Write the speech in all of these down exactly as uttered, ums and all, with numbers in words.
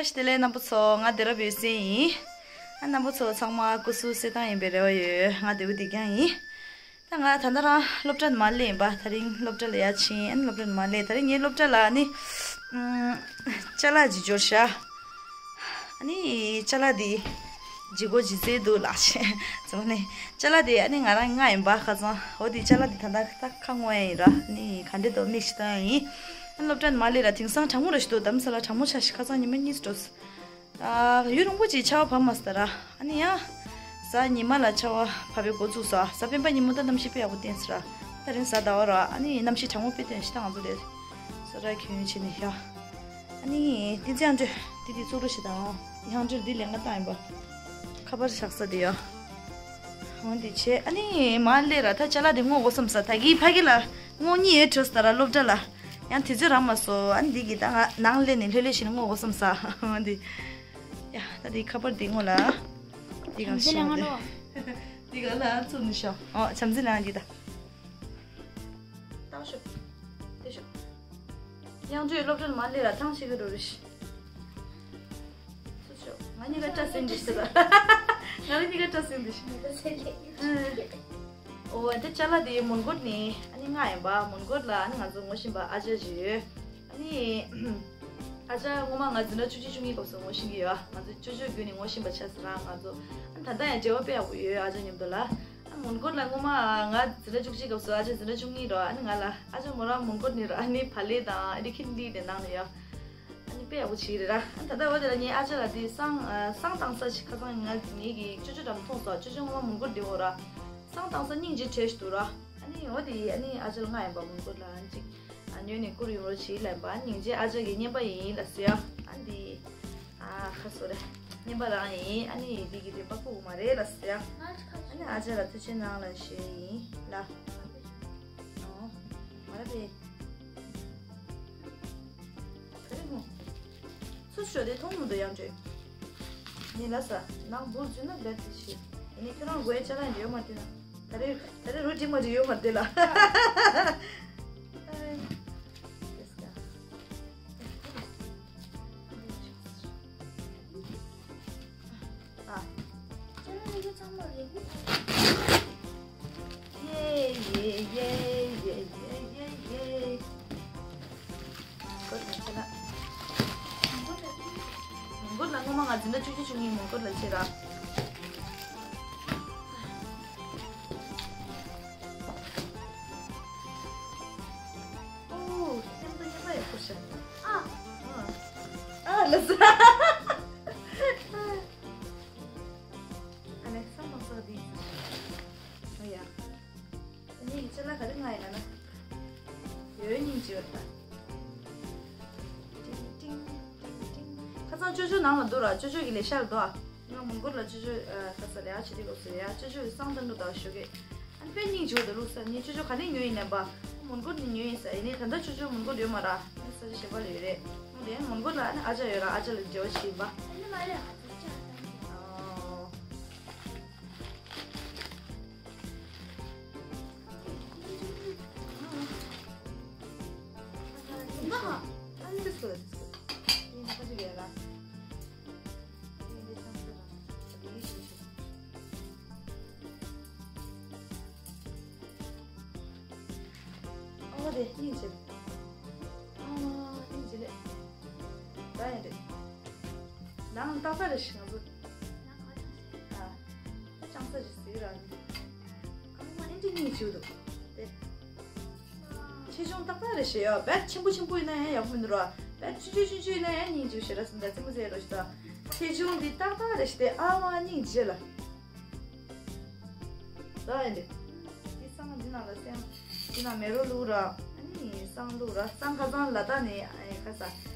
བཀྲ་ཤིས་བདེ་ལེགས་རྣམ་པ་ཚོ། ང་བདེ་རབ་ཡོད་སེ་ཡིན། ཨ། རྣམ་པ་ཚོ་ཚང་མ་སྐུ་གཟུགས་གསལ་ཐང་ཡིན་པའི་རེ་བ་ཡོད། ང་བདེ་པོ་བདེ་རྐྱང་ཡིན། ད་ང་ད་ལྟ་རང་སློབ་གྲྭ་ནས་མར་སླེབས་ཡིན་པ། དེ་རིང་སློབ་གྲྭ་ལ་ཡར་ཕྱིན། ཨ་ནི་སློབ་གྲྭ་ནས་མར་སླེབས། དེ་རིང་ངའི་སློབ་གྲྭ་ལ་ཨ་ནི་ཨམ། ཅ་ལག་ཅིག་འབྱོར་ཤག་ཨ་ནི་ཅ་ལག་འདི་ལྗིད་ཁོག་ལྗིད་ཚད་འདུག་ལགས། ཚང་མ་ནི་ཅ་ལག་འདི་ཨ་ནི་ང་རང་མངགས་ཡིན་པ། ཁ་སང་འོ་འདི་ཅ་ལག་འདི་ད་ལྟ་ད་ཁ་སྔོག་ཡ་ཡིན་ར། ཨ་ནི་ག་འདྲ་འདུག་མིག་ཅིག་བལྟ་ཡ་ཡིན། ཨ་ནི་སློབ་གྲྭ་ནས་མར་སླེབས་ར། དེང་སང་གྲང་མོ་ར་ཞིག་འདུག་དྷ་རམ་ས་ལ་གྲང་མོ་ཆགས་ཤག་ཁ་སང་ཉི་མ་གཉིས་འགྲོ་སོང་། ཨ། ཡུན་རིང་པོ་ཅིག་ཆར་པ་བབས་མ་སོང་ད་ར། ཨ་ནི་ཡང་གཟའ་ཉི་མ་ལ་ཆར་པ་བབས་པའི་འགོ་བཙུགས་སོང་། གཟའ་སྤེན་པ་ཉིན་མོ་ད་གནམ་གཤིས་དཔེ་ཡག་པོ་བསྟན་སོང་ར། ད་རིང་གཟའ་ཟླ་བ་ར། ཨ་ནི་གནམ་གཤིས་གྲང་མོ་དཔེ་བསྟན་ཤག་ད་ང་ཚོ་དེ་སོ་ར་གྱོན་ཡོང་བྱས་ནས་ཤག་ཨ་ནི་དེ་ཚེ་ཡང་འགྲོ། དེ་དེ་ཚུགས་རོགས་བྱེད་དང་། ཡང་འགྲོ། འདི་ལས་ང་བཏང་ཡིན་པ། ཁ་པར་བཞག་ས་དེ་ཡ། འོ་འདི་བྱས། ཨ་ནི་མར་སླེབས་ར། ད་ཅ་ལག་འདི་སྔོག་དགོས་བསམ་ས། ད་གིན་ཕ་གི་ལ་སྔོག་སྙིང་ཡོད་བྲོས་ས་ད་ར། སློབ་གྲྭ་ལ་ཡང་དུས་ཚོད་རག་མ་སོང་། ཨ་ནི་འདི་གི་ད་ང་ནང་སླེབས་ནས་ལྷོད་ལྷོད་བྱས་ནས་སྔོག་དགོས་བསམ་ས། འོ་འདི། ཡ། ད་འདི་ཁ་པར་འདི་སྔོག་ལ། འདི་གང་བྱམས་བརྩེ་ཤོག་ལས་ང་ནོ། འདི་གང་ལ་ཚུགས་ནི་ཤོག་ཨོ། བྱམས་བརྩེ་ལས་ང་འདི་ད། བཏང་ཤོག་དེ་ཤོག་དབྱངས་ཅན་སློབ་གྲྭ་ནས་མར་སླེབས་ར། ཐང་ཆད་ཀྱི་འགྲོ་རེད། སུ་ཤོག་ང་གཉིས་ཀ་སྐྲ་སྲིང་འདི་ཤི་ད། ང་རང་གཉིས་ཀ་སྐྲ་སྲིང་འདི་ཤི། ཨོ། འདི་ཅ་ལག་དེ་མོན་གྷོ་ནས་ཨ་ནི་མངགས་ཡིན་པ། མོན་གྷོ་ལ་ཨ་ནི་ང་ཚོ་ངོ་ཤེས་པ་ཨ་ཅག་ཅིག་ཡོད། ཨ་ནི་ཨ་ཅག་སྔོན་མ་ང་འཛིན་གྲྭ་བཅུ་གཅིག་བཅུ་གཉིས་སྐབས་སུ་ངོ་ཤེས་ཀྱི་ཡོད། ང་ཚོ་ཅོ་ཅོ་བརྒྱུད་ནས་ངོ་ཤེས་པ་ཆགས་སོང་ར། ང་ཚོ་ཨ་ནི་ད་ལྟ་ཡང་འབྲེལ་བ་དཔེ་ཡག་པོ་ཡོད། ཨ་ཅག་མཉམ་དུ་ལ། ཨ། མོན་གྷོ་ལ་སྔོན་མ་ང་འཛིན་གྲྭ་བཅུ་གཅིག་སྐབས་སུ་ཨ་ཅག་འཛིན་གྲྭ་བཅུ་གཉིས་རོ། ཨ་ནི་ང་ལ་ཨ་ཅག་མོ་རང་མོན་གྷོ་ནས་རོ། ཨ་ནི་བག་ལེབ་དང་ཨ་ནི་ཁྱིམ་འདི་དེ་གནང་ནས་ཡོད། ཨ་ནི་དཔེ་ཡག་པོ་བྱས་རེད་ར། ཨ་ནི་ད་ལྟ་འོ་དེ་ལ་ངའི་ཨ་ཅག་ལ་དེ་བསང་ཨ། བསང་བཏང་ས་ཞིག་ཁ་སང་ང་ངེད་ཀྱི་ཅོ་ཅོ་འགྲམ་མཐོང་སོང་། ཅོ་ཅོ་སྔོན་མ་མོན་གྷོ་བསྡད་ཡོད་ར། བསང་བཏང་ས་སྙིང་རྗེ་བྲོས་ཤག་འདུག་ར། ཨ་ནི་འོ་དེ་ཨ་ནི་ཨ་ཅག་ལ་མངགས་ཡིན་པ། མོན་གྷོ་ལ་ཨ་ནི་ཅིག་ཨ་ཉོས་ནས་བསྐུར་ཡོང་རོགས་བྱེད་ལབ་པ། སྙིང་རྗེ། ཨ་ཅག་གི་རྔན་པ་ཡིན་ལབ་ཟེར་ཡ། ཨ་འདི། ཨ། ཁ་སོ་རེ། རྔན་པ་རང་ཡིན། ཨ་ནི་འདི་གི་རེད་པ། ཁུག་མ་རེད་ལབ་ཟེར་ཡ། ཨ་ནི་ཨ་ཅག་ལ་ཐུགས་རྗེ་གནང་ལབ་ཞུས་ཡིན་ལ། ཨོ། མ་རེད་པས། ག་རེ་ཧུ། སུ་ཞོ་དེ་མཐོང་མི་འདུག་དབྱངས་ཅན། ངས་ལབ་ས། ནང་འབུར་འཛུལ་ན་རྦད་དེ་ཤི། ཡིན་ནའི་ཁྱོད་རང་དགོས་ཡ་ཅ་ལག་འདྲ་ཡོད་མ་རེད་ན། ད་རེས་ད་རེས་རོ་འགྲིག་མ་འགྲིག་ཡོད་མ་རེད་ལ། ཨ། ཡེ་ཡེ་ཡེ། མོན་གྷོ་ལ་ཆེ་ལ། མོན་གྷོ་ལ་སྔོན་མ་ང་འཛིན་གྲྭ་བཅུ་གཅིག་བཅུ་གཉིས་མོན་གྷོ་ལ་ཆེ་ལ། ཨོ། སེམས་པ་སྙན་པ་ཡག་པོ་ཤར། ཨ། ཨ། ཨ་ལ་ས། ཨ་ལེ་སམ་མ་སོགས་དེ། ཨོ་ཡ། ཨ་ནི་ཅ་ལག་ག་རེ་མངགས་ཡིན་ན་ན། ཡོད་སྙིང་རྗེ་བ་ད། ཏིང་ཏིང་ཏིང་ཏིང་། ཁ་སང་ཅོ་ཅོ་ནང་ལ་འདུག་ར། ཅོ་ཅོ་གི་ལས་ཤར་འདུག་ཨ། ང་མོན་གྷོ་ལ་ཅོ་ཅོ་ཨ། ཁ་ས་ལས་ཨ་ཆེ་དེ་གོ་སོ་ཡ། ཅོ་ཅོ་གི་བསང་དང་འགྲོ་དང་ཞོགས་ཀས། ཨ་ནི་དཔེ་སྙིང་རྗེ་བོ་འདུག་ལུགས་ས། ངས་ཅོ་ཅོ་ག་ནས་ཉོས་ཡིན་ནམ་པ། མོན་གྷོ་ནས་ཉོས་ཡིན་ས། ཡིན་ནའི་ད་ལྟ་ཅོ་ཅོ་མོན་གྷོ་ཡོད་མ་ར། ཨ་ས་ཆ་ཞེ་པ་ལ་ཡོད་རེད། ཨ་ནི་དེ་མོན་གྷོ་ལ་ཨ་ནི་ཨ་ཅག་ཡོད་ར། ཨ་ཅག་ལ་འབྲེལ་བ་བྱེད་ཡིན་པ། ཨ་ནི་མ་རེད། ཨ། ཨ་མ་དེ་སྙིང་རྗེ། ཨ་མ་སྙིང་རྗེ་ལེ། ད་ཡིན་རེད། ནང་ཏག་ཏག་རེད་ཤག་ང་ཚོ། ཨ། ཅང་ས་ཞིག་ཟིག་ར་ནི། ཨ་མ་ཨེ་འདྲ་སྙིང་རྗེ་འདུག་དེ། ཆེ་ཆུང་ཏག་ཏག་རེད་ཤག་ཡ། བད་ཆེན་པོ་ཆེན་པོ་ཡིན་ན་ཡང་ཡག་པོ་མི་འདུག་ར། བད་ཆུང་ཆུང་ཆུང་ཆུང་ཡིན་ན་ཡང་སྙིང་རྗེ་ཞེ་དྲག་སུ་འདྲ་རྩེད་མོ་རྩེ་རོགས་ཤིག་ད། ཆེ་ཆུང་འདི་ཏག་ཏག་རེད་ཤག་དེ། ཨ་མ་སྙིང་རྗེ་ལ། ད་ཡིན་དེ། འདི་བསང་འདི་ནང་ལ་བསང་། འདི་ནང་མེ་རོ་བླུགས་ར། ཨ་ནི་བསང་བླུགས་ར། བསང་ཁ་སང་ལ་དྭགས་ནས་ཨ་ནི་ཁ་ས།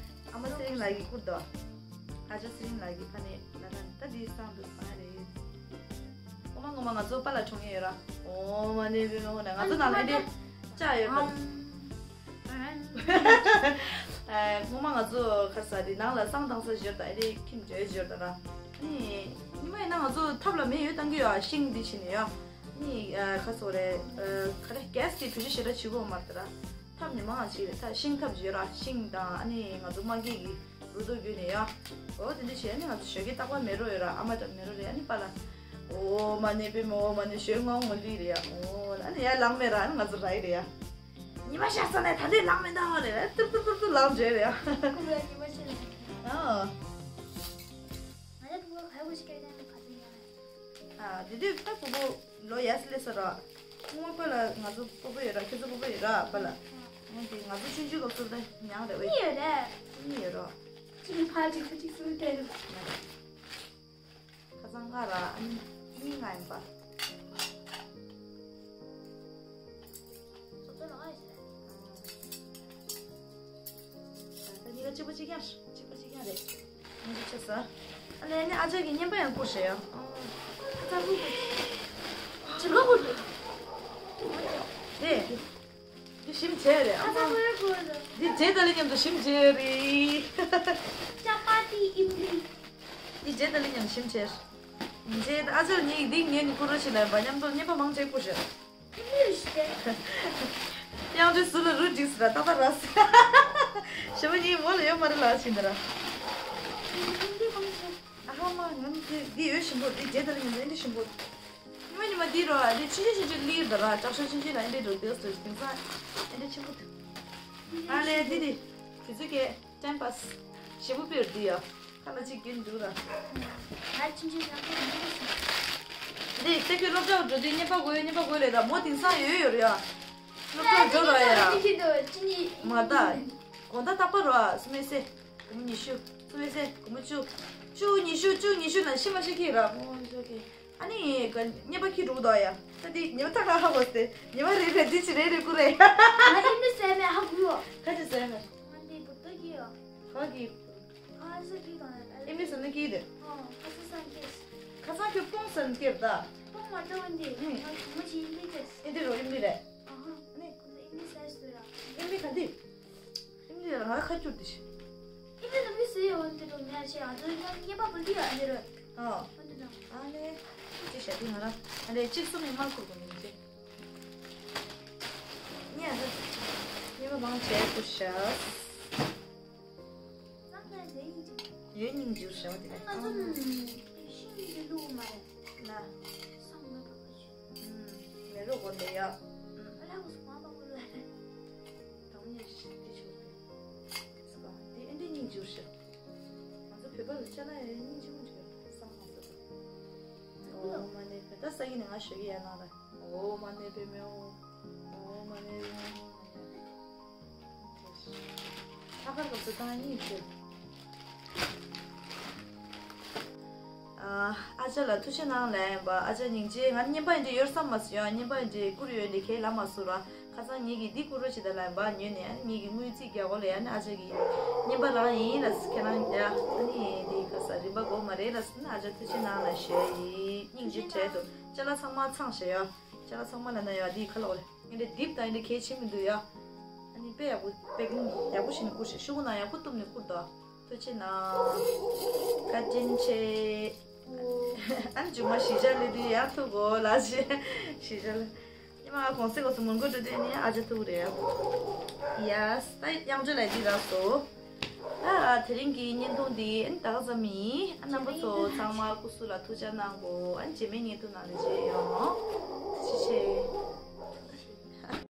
ཨ་མ་ཚེ་རིང་ལགས་ཀྱིས་བསྐུར་འདུག་ཨ་ཅག་ཚེ་རིང་ལགས་ཀྱིས་ཕ་ནས་ལ་དྭགས་ནས། ད་འདི་བསང་འདུག་བསང་རེད། ངོ་མ་ངོ་མ་ང་ཚོ་པཱ་ལགས་གྲོངས་ཡས་ཡོད་ར། ཨོཾ་མ་ཎི་པདྨེ་ཧཱུྃ་ན། ང་ཚོ་ནང་ལ་འདི་ལྕགས་ཡོད་པ། ཨ། སྔོན་མ་ང་ཚོ་ཁ་ས་དེ་ནང་ལ་བསང་བཏང་ས་ཞོར་དང་ཨེ་རེ་ཁྱིམ་འགྲོའི་ཞོར་དང་ར། ཨ་ནི་ཉི་མ་ཡིན་ན་ང་ཚོ་ཐབ་ལ་མེ་ཡོད་བཏང་གི་ཡོད་ཨ། ཤིང་འདི་བྱིན་ནས་ཡོད་ཨ། ཨ་ནི་ཁ་སོ་རེ། ཨ། ག་རེ་གེ་སི་དེ་བེད་སྤྱོད་ཞེ་དྲག་བྱེད་དགོས་མ་རེད་ད་ར། ཐབ་ཉི་མ་ང་ཞིག་རེད་ད། ཤིང་ཐབ་ཅིག་ཡོད་ར། ཤིང་དང་ཨ་ནི་ང་ཚོ་མ་གི་གི་རུ་ཏོ་བརྒྱུད་ནས་ཡ། འོ་དེ་འདྲ་བྱས་ནས་ང་ཚོ་ཞོགས་ཀས་རྟག་པར་མེ་རོ་ཡོད་ར། ཨ་མ་དང་མེ་རོ་རེད། ཨ་ནི་པཱ་ལགས། འོ་མ་ནེ་པེ་མེ། འོ་མ་ནེ་ཞོན་ངོ་ངོ་ལི་རེད་ཡ། འོ་ཨ་ནི་ཡ་ལངས་མེད་ར། ཨ་ནི་ང་ཚོ་ར་ཡི་རེད་ཡ། ཉི་མ་ཤར་ས་ནས་ད་ལྟའི་ལངས་མེད་ད་རེད། ཏུར་ཏུར་ཏུར་ཏུར་ལངས་བྱས་རེད་ཡ། ཁོ་བོས་ཉི་མ་ཤར་ནས། ཨ། ང་ལ་ཕུ་བོ་ཁ་བོ་ཞིག་སྐྱེ་ན་ཁ་ཚོན་ཡང་། ཨ་དེ་དུས་ད་ཕུ་བོ་ལོ་ཡ་སི་ལེ་ས་ར། སྔོན་པ་ལ་ང་ཚོ་སྤོ་བོ་ཡོད་ར། ཁྱེད་ཚོ་སྤོ་བོ་ཡོད་ར་པཱ་ལགས། སྔོན་དེ་ང་ཚོ་ཆུང་ཆུང་སྐབས་སུ་ད་མྱང་རེད་བས། གཉིས་ཡོད་རེད། གཉིས་ཡོད་ར། གཅིག་གི་ཕར་གཅིག་ཚུར་གཅིག་གསུམ་སྟེར། ཁ་སང་ང་ར་ཨ་ནི་གཉིས་ང་ཡིན་པ། ད་གཉིས་ཀ་གཅིག་པ་གཅིག་རྐྱང་། གཅིག་པ་གཅིག་རྐྱང་རེད། ང་ཚོ་ཆེ་ས། ཨ་ལས་ནི་ཨ་ཅག་གི་རྔན་པ་ཡང་བསྐུར་ཤག་ཡ། ཨ་ཚ་བུ་གཅིག་པ་བསྐུར་འདུག་དེ། འདི་ཞིམ་བྱས་རེད་ཨ་མ། འདི་རྗེས་ད་ལས་མཉམ་དུ་ཞིམ་བྱས་རེད། ཅ་པ་ཏི་ཨིམ་ལི། འདི་རྗེས་ད་ལས་མཉམ་དུ་ཞིམ་བྱས། རྗེས་ད་ཨ་ཅག་གཉིས་འདི་ངས་ནི་བསྐུར་རོགས་བྱེད་ལབ་པ། མཉམ་དུ་རྔན་པ་མང་ཆེ་བསྐུར་ཤག་ཨིམ་ལི་ཞིག་དབྱངས་ཅན་ཟུར་ལ་རུ་འགྲིགས་ཟེར་ར། ཏག་ཏག་ར་ཟེར། ཞེ་པོ་གཉིས་མོ་ལ་ཡོད་མ་རེད་ལ་ཕྱིན་ད་ར། ཨ་ཧ་མ་ང་ནི་འདི་འདི་ཡོད་ཞིམ་པོ། འདི་རྗེས་ད་ལས་མཉམ་དུ་འདི་ཞིམ་པོ། ཉི་མ་ཉི་མ་འདི་རོ། འདི་ཆུང་ཆུང་ཆུང་ཆུང་ལིར་ད་ར། ལྕགས་ཤོག་ཆུང་ཆུང་ལ་འདི་འགྲོ་དེ་སུ་དེང་སང་འདི་ཆེན་པོ་འདུག་ཨ་ལས་འདི་འདི་དུས་ཚོད་ཀྱི་ཊའིམ་པཱ་སི་ཞེ་པོ་དཔེར་འདི་ཡ། ཁ་ལ་གཅིག་གྱོན་འདུག་ར། ང་ཆུང་ཆུང་ཡང་འདི་ད་ཁྱོད་སློབ་གྲྭ་འགྲོ་དུས་རྔན་པ་དགོས་ཡོད། རྔན་པ་དགོས་ལས་ད་མོ་དེང་སང་ཡོད་ཡོད་རེད་ཡ། སློབ་གྲྭ་འགྲོ་ར་ཡ། མ་ད་དགོང་དག་རྟག་པར་རོ། སུ་མེ་སེ། སྒོར་མོ་ཉི་ཤུ། སུ་མེ་སེ། སྒོར་མོ་བཅུ། བཅུ་ཉི་ཤུ། བཅུ་ཉི་ཤུ་ལ་ཤི་མ་ཤི་ཁྱེད་ར། ཨོ་ཨོ་ཁེ། ཨ་ནི་ག་རྔན་པ་ཁྱི་འགྲོ་གི་འདུག་ཡ། ད་འདི་ཉི་མ་ད་ག་ཧ་གོ་སྟེ། ཉི་མ་རེ་རེ་འདི་ཅི་རེ་རེ་བསྐུར་རེ། ང་ཨིན་མི་ཟས་མེད་ཧ་གོ། ག་ཅི་ཟས་མེད། ང་འདི་བུ་ཏོ་གི་ཡོ། ག་གི། ཨ་ས་གི་ག་ཨིན་མི་ཟ་ནི་གི་དེ། ཨོ་ཁ་ས་སང་ཀེས། ཁ་སང་ཁྱོད་སྤུངས་སན་ཀེར་ད། སྤུངས་མ་ཏོ་འདི། ཨུ། ང་གི་མོ་ཅི་ཨིན་མི་ཏེས། ཨིན་དེ་རོ་ཨིན་མི་རེད། ཨ་ཧ། ཨ་ནི། ཨིན་མི་ཟས་སུ་ཡ། ཨིན་མི་ག་འདི། ཨིན་ལི་ལ་ང་ཁ་ཁྱུར་དེ་ཤི། ཨིན་ལི་ལ་མི་སེ་ཡོང་དེ་དུ་མེད་ཆེ། ཨ་དུ་ཉམ་ཉེ་པ་པོ་འདི་ཡ་ཨ་ནི་རོ། ཨ། ཨ་འདི་དང་། ཨ་ནི། ཅི་བྱ་དེ་ང་རང་ཨ་ནི་གཅིག་གསུམ་ནས་མ་ཁུར་གོ་མི་ཅེ། ཉེ་ཨ་ཟ། ཉེ་པ་མང་ཆེ་ཁུར་ཤ། ཡོད་སྙིང་རྗེ་ཞེ་པོ་དེ་ལ། ང་ཚོ་ཤིང་གི་ལུག་མ་རེད། ན། སང་མ་པ་པ་ཆུ། ཨུམ། མེ་རོ་གོ་ལེ་ཡ། ཨུམ། ཨ་ལ་གོ་སུ་མ་པ་གོ་ལ། དང་ཉེ་ཤི་དེ་ཆུ་དེ། དེ་སུ་ག་དེ་ཨེ་འདྲ་སྙིང་རྗེ་ཞེ། ང་ཚོ་བོད་པ་ལ་ཆ་ན་ཡང་སྙིང་རྗེ་མོ་ཅིག་ཡོད་སང་མ་པ་པ། ཨོ་མ་ནེ་བེ་ད་ས་ཡིན་ནི་ང་ཞོགས་ཀྱི་ཡ་ན་ལ། ཨོ་མ་ནེ་བེ་མེ་ཨོ། ཨོ་མ་ནེ་བེ་མེ་ཨོ། ཨ་ཁར་གོ་སུ་ད་ཡིན་ཤེ། ཨ་ཅག་ལ་ཐུགས་རྗེ་གནང་ལན་པ། ཨ་ཅག་སྙིང་རྗེ། ང་རྔན་པ་ཡིན་དེ་ཡོད་བསམ་མ་སོང་ཡ། རྔན་པ་ཡིན་དེ་བསྐུར་ཡོད་དེ་ཁས་ལ་མ་སུ་ར། ཁ་སང་ངེད་ཀྱིས་འདི་བསྐུར་རོགས་བྱེད་ད་ལབ་པ་ཉོས་ནས། ཨ་ནི་ངེད་ཀྱིས་དངུལ་རྩིས་རྒྱག་གོ་ལ་ཡ། ཨ་ནི་ཨ་ཅག་གིས་རྔན་པ་རང་ཡིན་ལ་ཁྱེད་རང་ཡ། ཨ་ནི་འདི་ཁ་ས་རིན་པ་དགོས་མ་རེད་ལ་ཟེར་ན། ཨ་ཅག་ཐུགས་རྗེ་གནང་ལ་ཞུ་ཡ་ཡིན། སྙིང་རྗེ་བྲལ་འདུག་ཅ་ལག་ཚང་མ་ཚང་ཞེས་ཡ། ཅ་ལག་ཚང་མ་ལ་ན་ཡ་འདི་ཁ་ལོག་ལ་ཡིན་དེ་རྡིབ་དང་ཡིན་དེ་གལ་ཆེ་མི་འདུག་ཡ། ཨ་ནི་དཔེ་ཡག་པོ་པེ་ཀིང་ཡག་པོ་བྱས་ནས་བསྐུར་ཞེས། ཤོག་གུ་ནང་ཡག་པོ་གཏུབ་ནས་བསྐུར་དོ། ཐུགས་རྗེ་གནང་། བཀའ་དྲིན་ཆེ། ཨ་ནི་མཇུག་མ་གཞིས་ཆགས་སླེབས་དུས་ཡང་ཐུག་གོ་ལ་ཞེས། གཞིས་ཆགས་ལ། ཉི་མ་གོང་སེ་གོང་སེ་མོན་གྷོ་འགྲོ་དུས་ནི་ཨ་ཅག་ཐུག་རེད། ཡ་ད་དབྱངས་ཅན་ལ་འདི་རག་སོ། ཨ་དེ་རིང་གི་བརྙན་ཐུང་འདི་ཨ་ནི་ད་ག་ཙམ་ཡིན། ཨ་རྣམ་པ་ཚོ་ཚང་མ་སྐུ་གཟུགས་ལ་ཐུགས་ཅག་གནང་གོ་ཨ་ནི་རྗེས་མའི་བརྙན་ཐུང་ནང་ལ་མཇལ་ཡོང་། ཐུགས་རྗེ་